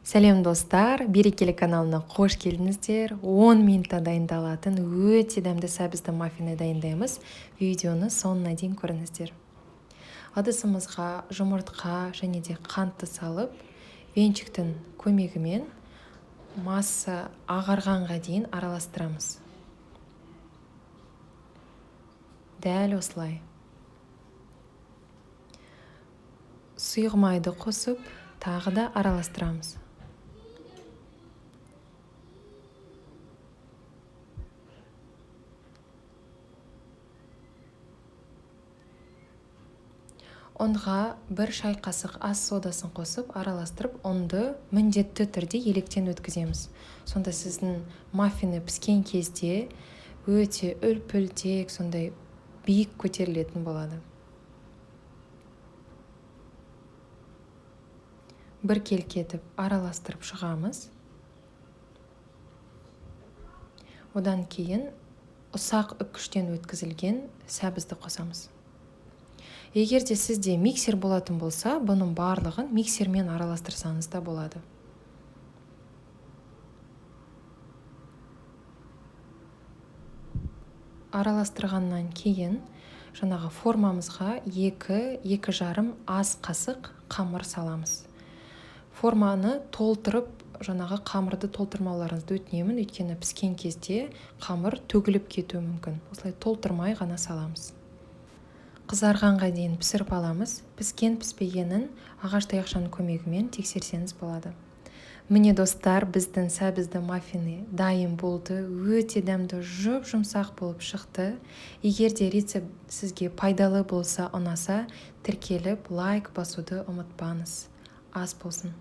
Сәлем, достар! Берекелі каналына қош келдіңіздер. 10 минутта дайындалатын өте дәмді сәбізді маффины дайындаймыз. Видеоны соңына дейін көріңіздер. Ыдысымызға жұмыртқа және де қантты салып, венчиктің көмегімен масса ағарғанға дейін араластырамыз. Дәл осылай. Сұйық майды қосып, тағы да араластырамыз. Ұнға 1 шай қасық ас содасын қосып, араластырып, ұнды міндетті түрде електен өткіземіз. Сонда сіздің маффины піскен кезде өте үлпілдек, сондай биік көтерілетін болады. Бір келкі етіп араластырып шығамыз. Одан кейін ұсақ үккіштен өткізілген сәбізді қосамыз. Егер де сізде миксер болатын болса, бұның барлығын миксермен араластырсаңыз да болады. Араластырғаннан кейін жаңағы формамызға екі, екі жарым ас қасық қамыр саламыз. Форманы толтырып, жаңағы қамырды толтырмауларыңызды өтінемін, өйткені піскен кезде қамыр төгіліп кетуі мүмкін. Осылай толтырмай ғана саламыз. Қызарғанға дейін пісіріп аламыз. Піскен піспегенін ағаш таяқшаның көмегімен тексерсеңіз болады. Міне, достар, біздің сәбізді маффины дайын болды. Өте дәмді, жұп-жұмсақ болып шықты. Егер де рецепт сізге пайдалы болса, ұнаса, тіркеліп, лайк басуды ұмытпаңыз. Ас болсын.